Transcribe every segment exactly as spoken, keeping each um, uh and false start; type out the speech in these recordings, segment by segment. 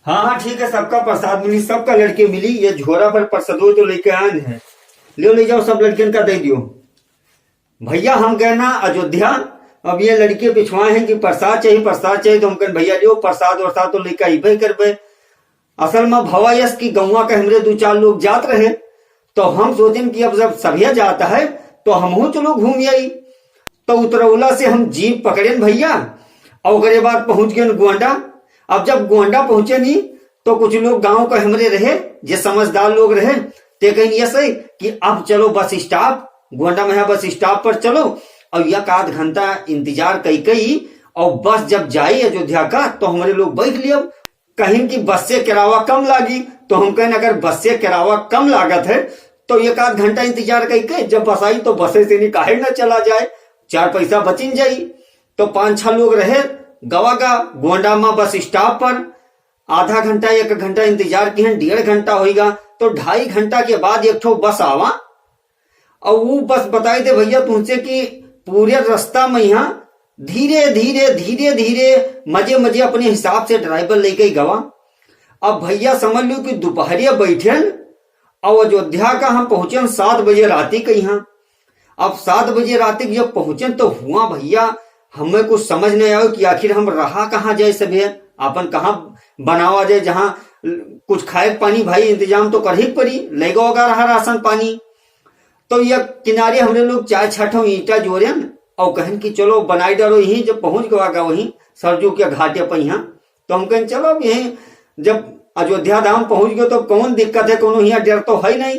हाँ, हाँ, ठीक है, सबका प्रसाद मिली, सबका लड़के मिली। ये झोरा भर प्रसादो तो लेके आए हैं, लियो, ले जाओ, सब लड़कन का दे दियो। भैया, हम गए ना अयोध्या, अब ये लड़के पिछवाए हैं कि प्रसाद चाहिए, प्रसाद चाहिए, तो हम कहन, "भैया, लियो, प्रसाद वरसाद तो लेके अइबे करबे।" असल में भवा यस कि गौवा के हमरे दो चार लोग जात रहे, तो हम सोचेन कि अब जब सभे जात है, तो हमहू चलो घूम आई। तो उतरौला से हम जीप पकड़ेन भैया, और ओकरे बाद पहुंच गए गोंडा। अब जब गोंडा पहुंचे नी, तो कुछ लोग गांव के हमरे रहे, जे समझदार लोग रहे, ते कहिन यस है कि अब चलो बस स्टॉप, गोंडा में है बस स्टॉप पर चलो, और एक आध घंटा इंतजार कई कई, और बस जब जाई अयोध्या का, तो हमरे लोग बैठ लियब। कहिन कि बस से किरावा कम लागी, तो हम कहन, "अगर बस से किरावा कम लागत है, तो एक आध घंटा इंतजार कई के जब बस आई, तो बसे से नी काहे न चला जाए, चार पैसा बचिन जाई।" तो पाँच छह लोग रहे, गवा गा गोंडा में बस स्टॉप पर आधा घंटा, एक घंटा इंतजार किहन, डेढ़ घंटा होइगा, तो ढाई घंटा के बाद एक ठो बस आवा, और वो बस बताई दे भैया तुमसे कि पूरे रास्ता में यहाँ धीरे धीरे, धीरे धीरे, मजे मजे अपने हिसाब से ड्राइवर लेके गवा। अब भैया समझ लो कि दोपहरिया बैठेन, और अयोध्या का हम पहुंचेन सात बजे राती के यहाँ। अब सात बजे राती के जब पहुंचेन, तो हुआ भैया, हमें कुछ समझ नहीं आयो कि आखिर हम रहा कहाँ जाए सभे, अपन कहाँ बनावा जाए, जहाँ कुछ खाए के पानी भाई इंतजाम तो कर ही पड़ी, लेगा होगा रहा राशन पानी। तो ये किनारे हमरे लोग चार छह ठो ईंटा जोरेन और कहन कि चलो बनाई डालो यहीं, जब पहुंच गवा गा वहीं सरजू के घाटे पर यहाँ, तो हम कहन चलो अब यहीं जब अयोध्या धाम पहुंच गए तो कौन दिक्कत है, कोनो यहाँ डर तो है नहीं।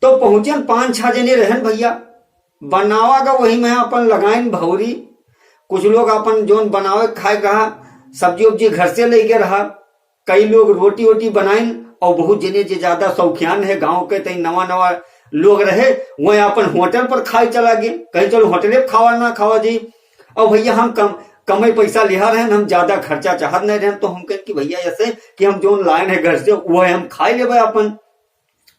तो पहुंचेन, पाँच छह जने रहन भैया, बनावा गा वही में अपन लगाइन भौरी, कुछ लोग अपन जोन बनावे खाए के रहा, सब्जी उब्जी घर से लेके रहा, कई लोग रोटी वोटी बनाइन, और बहुत जने जे ज्यादा शौकियान है गाँव के, तई नवा नवा लोग रहे, वह अपन होटल पर खाए चला गए, कहीं चलो होटले पर खावा ना खावा जी। और भैया हम कम, कमे पैसा लिहा रहन, हम ज्यादा खर्चा चाहत नहीं रहन, तो हम कहें कि भैया ऐसे कि हम जोन लाइन है घर से वह हम खाए लेबे अपन।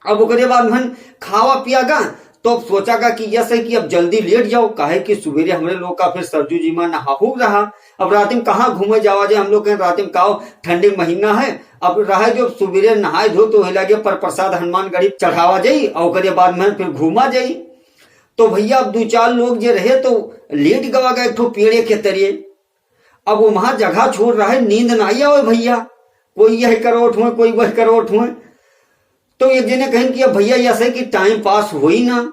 अब ओकरे बाद में खावा पिया गा, तो अब सोचा गा कि यस है कि अब जल्दी लेट जाओ, काहे कि सुबेरे हमरे लोग का फिर सरजू जी में नहाहू रहा। अब रात में कहाँ घूमे जावा जाए, हम लोग के रात में काओ ठंडी महीना है। अब रहे जो सुबेरे नहाए धो तो वही लागे पर प्रसाद हनुमानगढ़ी चढ़ावा जाई और ओकरे बाद में फिर घूमा जाई। तो भैया अब दो चार लोग जे रहे तो लेट गवा गा एक ठो पेड़े के तरिए। अब वो वहां जगह छोड़ रहा है, नींद ना आवे भैया, कोई यह करोट हुए, कोई वह करोट हुए। तो एक जने कहें कि अब भैया ऐसे कि टाइम पास होई ना,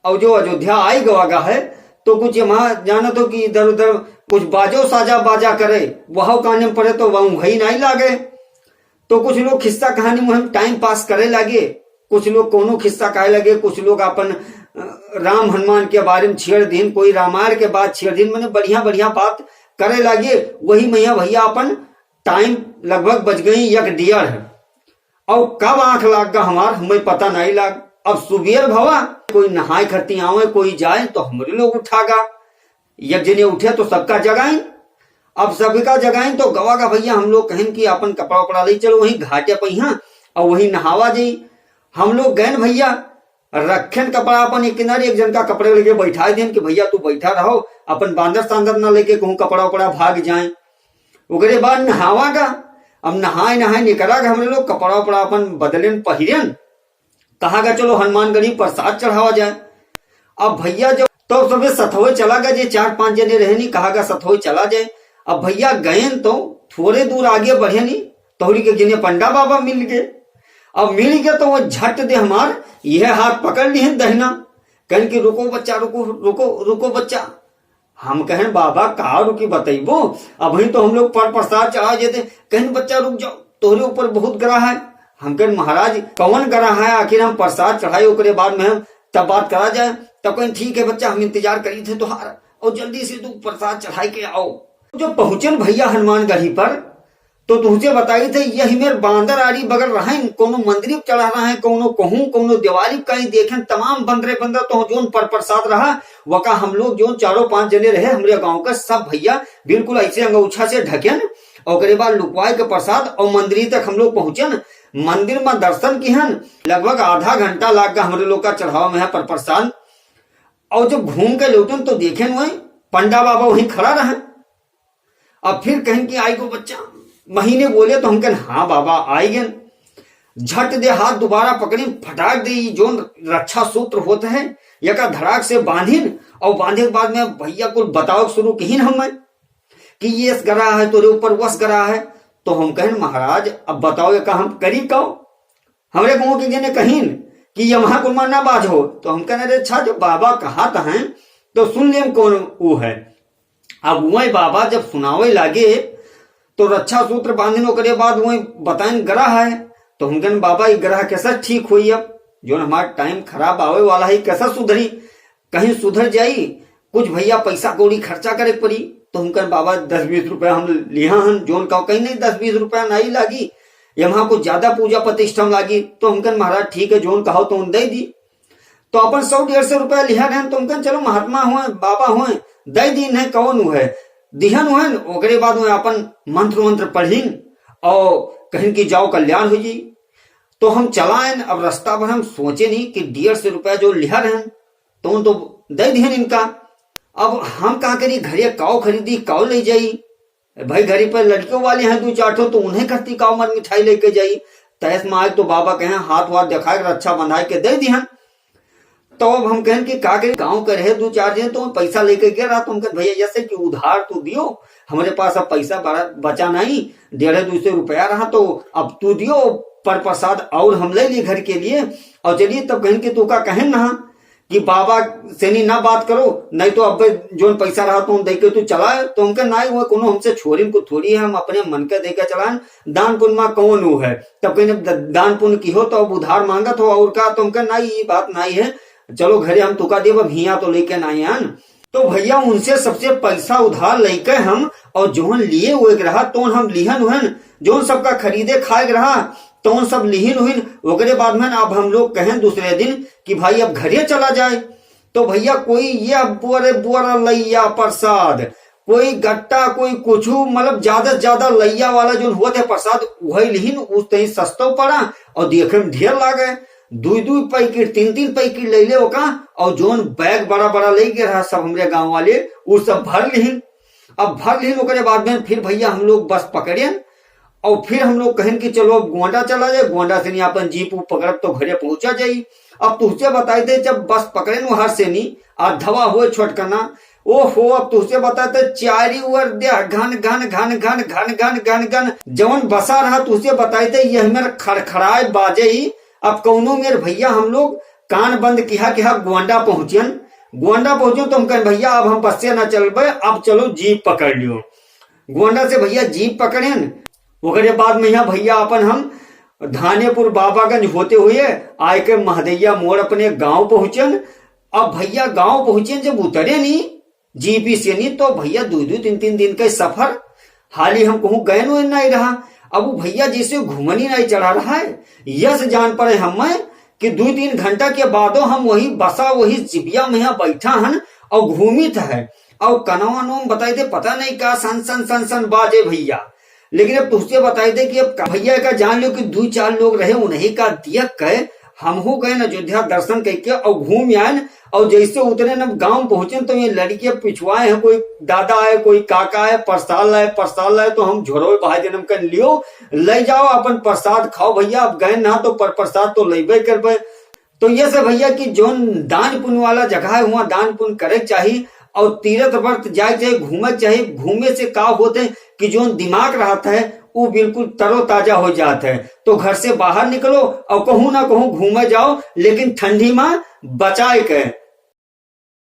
और जो अयोध्या आई गवा गा है, तो कुछ वहां जाना तो कि इधर उधर कुछ बाजो साजा बाजा करे, वह काने में पड़े तो वह वही नहीं लागे। तो कुछ लोग खिस्सा कहानी में हम टाइम पास करे लागे, कुछ लोग कोनो खिस्सा कहे लगे, कुछ लोग अपन, अ, राम हनुमान के बारे में छेड़ दिन, कोई रामायण के बात छेड़ दिन, माने बढ़िया बढ़िया बात करे लागे। वही में भैया अपन टाइम लगभग बज गई एक डेढ़, और कब आंख लाग गा हमार हमें पता नहीं लाग। अब सुबेर भवा, कोई नहाए खती आवे, कोई जाए, तो हमरे लोग उठा गा। एक जने उठे तो सबका जगाइन। अब सबका जगाइन तो गवा गा भैया, हम लोग कहें कि अपन कपड़ा उपड़ा ले चलो वहीं घाटे पे यहाँ, और वहीं नहावा जाई। हम लोग गए न भैया, रखेन कपड़ा अपन एक किनारे, एक जन का कपड़े लेके बैठा देन कि भैया तू बैठा रहो, अपन बांदर सांदर ना लेके कहूँ कपड़ा उपड़ा भाग जाए। ओकरे बाद नहावा गा, अब नहाए नहाए निकला गा हमरे लोग, कपड़ा उपड़ा अपन बदलेन पहिरेन, कहा गा चलो हनुमानगढ़ी प्रसाद चढ़ावा जाए। अब भैया जब तो सबे सथवे चला गा, जे चार पांच जने रहनी, कहा गा सथवे चला जाए। अब भैया गएन तो थोड़े दूर आगे बढ़ेनी, तोहरी के गिने पंडा बाबा मिल गए। अब मिल गए तो वो झट दे हमार यह हाथ पकड़ लिहन दहिना, कहन कि रुको बच्चा, रुको, रुको, रुको बच्चा। हम कहन बाबा का रुकी बतैबो, अबहीं तो हम लोग पर प्रसाद चढ़ा जेते। कहन बच्चा रुक जाओ, तोहरे ऊपर बहुत ग्रह है। हम कहन महाराज कौन ग्रह है, आखिर हम प्रसाद चढ़ाई ओकरे बाद में हम तब बात करा जाए। तब कहन ठीक है बच्चा, हम इंतजार करी थे तोहार, और जल्दी से तू प्रसाद चढ़ाई के आओ। जब पहुंचन भैया हनुमानगढ़ी पर, तो तुहसे बताई थे यही मेर बांदर आरी बगल रहन, कोनो मंदिर चढ़ा रहा है, कोनो कहूँ, कोनो दिवाली कहीं देखें, तमाम बंदरे बंदर तो जोन पर प्रसाद रहा, वका हम लोग जोन चारों पांच जने रहे हमरे गांव का सब भैया बिल्कुल ऐसे अंगौछा से ढकेन, और ओकरे बाद लुकवाए के प्रसाद और मंदिर तक हम लोग पहुंचन। मंदिर में दर्शन किहन, लगभग आधा घंटा लाग गा हमरे लोग का चढ़ावा में है पर प्रसाद। और जब घूम के लौटन तो देखेन वहीं पंडा बाबा वहीं खड़ा रहन। अब फिर कहन कि आई गो बच्चा, महीने बोले तो हम कहन, "हाँ बाबा, आइ गए।" झट दे हाथ दोबारा पकड़िन, फटाक दे ई जोन रक्षा सूत्र होत है, यका धड़ाक से बांधिन, और बांधे के बाद में भैया कुल बताओ शुरू किहिन हमें कि ये अस गरा है, तोरे ऊपर वस गरा है। तो हम कहन, "महाराज, अब बताओ, यका हम करी काओ?" हमरे गाँव के जने कहिन कि ये महा कुल मा ना बाजो। तो हम कहन, "अरे अच्छा, जब बाबा कहत हैं तो सुन लेन कौन ऊ है।" अब वही बाबा जब सुनावे लागे तो रक्षा सूत्र बांधिन, ओकरे बाद वही बताइन ग्रह है। तो हम कहन, "बाबा, ये ग्रह कैसा ठीक होई? अब जोन हमार टाइम खराब आवे वाला है, कैसा सुधरी? कहीं सुधर जाई, कुछ भैया पैसा कौड़ी खर्चा करे के पड़ी।" तो हम कहन, "बाबा, दस बीस रुपया हम लिहा हन।" जोन कहो कहीं, "नहीं, दस बीस रुपया नहीं लागी, ये वहाँ कुछ ज्यादा पूजा प्रतिष्ठा में लागी।" तो हम कहन, "महाराज, ठीक है, जोन कहो तो दे दी।" तो अपन सौ डेढ़ सौ रुपया लिहा रहन, तो हम कहन, "चलो, महात्मा होए, बाबा होए, दे दीन है, कौन ऊ है, दिहन ऊ है।" ओकरे बाद में अपन मंत्र वंत्र पढ़िन और कहिन कि जाओ, कल्याण हो जी। तो हम चलाएन, अब रास्ता भर हम सोचे नहीं कि डेढ़ सौ रुपया जो लिहा रहन, तो उन तो दे दिहन इनका। अब हम का करी, घरे काव खरीदी, काव ले जाई? भाई, घरे पर लड़कियों वाले हैं दो चार ठो, तो उन्हें कहती काव मर मिठाई लेके जाई। तैस में आए तो बाबा कहे, हाथ वाथ दिखाए के रक्षा बंधाए के दे दिहन। तो अब हम कहन कि का करी, गाँव के रहे दो चार जन, तो पैसा लेके गया रहा। तो हम कहन, "भैया, जैसे कि उधार तो दियो, हमारे पास अब पैसा बड़ा बचा नहीं, डेढ़ दो सौ रुपया रहा, तो अब तू दियो पर प्रसाद और हम ले ली घर के लिए।" और चलिए तब कहन कि तू का कहन ना कि बाबा से नहीं ना बात करो, नहीं तो अब जोन पैसा रहा तो दे के तू चलाए। तो हम कहन, "नहीं, वो कोनो हमसे छोरिन को थोड़ी है, हम अपने मन के दे के चलाएन, दान पुण्य मा कौन वो है?" तब कहन, "द-, दान पुण्य की हो तो अब उधार मांगत हो और का?" तो हम कहन, "नहीं, ये बात नहीं है, चलो घरे हम तुका देब, अब हियाँ तो लेके नहीं आन।" तो भैया उनसे सबसे पैसा उधार लेके हम, और जोन लिए हुए के रहा, तोन हम लिहन उहन, जोन सबका खरीदे खाए के रहा, तोन सब लिहिन उहिन। ओकरे बाद में अब हम लोग कहें दूसरे दिन कि भाई अब घरे चला जाए। तो भैया कोई ये बुअरे बुअरा लैया प्रसाद, कोई गट्टा, कोई कुछू, मतलब ज्यादा से ज्यादा लैया वाला जोन होत है प्रसाद, वही लिहिन, उस तहीं सस्तो पड़ा और देखे में ढेर लागे। दुई दुई पैकेट, तीन तीन पैकेट ले ले ओका, और जोन बैग बड़ा बड़ा ले गए रहा सब हमरे गाँव वाले, उ सब भर लिहिन। अब भर लिहिन, ओकरे बाद में फिर भैया हम लोग बस पकड़ेन, और फिर हम लोग कहन कि चलो अब गोंडा चला जाए, गोंडा से नहीं अपन जीप उप पकड़ब तो घरे पहुंचा जाई। अब तुझसे बताई दे, जब बस पकड़ेन वहां से नहीं, आ धवा हुए छोटकना, ओहो, अब तुझसे बताई दे, चारी ओर दे घन घन घन घन घन घन घन घन, जवन बसा रहा तुझसे बताई दे, यह मेर खड़खड़ाए बाजे ही। अब कौनो मेर भैया हम लोग कान बंद किहा किहा गोंडा पहुंचन। गोंडा पहुंचन तो हम कहन, "भैया, अब हम बस से ना चलबे, अब चलो जीप पकड़ लियो।" गोंडा से भैया जीप पकड़ेन, ओकरे बाद में यहाँ भैया अपन हम धानेपुर बाबागंज होते हुए आए के महदैया मोड़ अपने गांव पहुंचन। अब भैया गांव पहुंचेन, जब उतरे नी जीपी से नी तो भैया दो दो तीन तीन दिन के सफर, हाली हम कहूँ गए नो नहीं रहा। अब वो भैया जैसे घुमनी नहीं चढ़ा रहा है, यस जान पड़े हमें कि दो तीन घंटा के बादो हम वही बसा, वही जिबिया में यहाँ बैठा हन और घूमित है। और कनवा नोम बताई दे, पता नहीं का सन सन सन सन बाजे भैया। लेकिन अब तुझसे बताई दे कि अब का-, भैया का जान लो कि दो चार लोग रहे, उन्हीं का दिया कहे, हमहू गए न अयोध्या दर्शन करके और घूम आए न। और जैसे उतरे न गांव पहुंचे तो ये लड़के पिछुआए हैं, कोई दादा है, कोई काका है, प्रसाद लाए, प्रसाद लाए, तो हम झोरवे भाई जन्म कर लियो, ले जाओ अपन प्रसाद खाओ भैया। अब गए ना तो पर प्रसाद तो लेबे करबे। तो ये से भैया कि जोन दान पुण्य वाला जगह है, वहाँ दान पुण्य करे के चाही और तीर्थ व्रत जाए के चाही, घूमे के चाही। घूमे से का होते कि जोन दिमाग रहता है, वो बिल्कुल तरोताजा हो जाता है। तो घर से बाहर निकलो और कहूँ ना कहूँ घूमे जाओ, लेकिन ठंडी में बचाए के।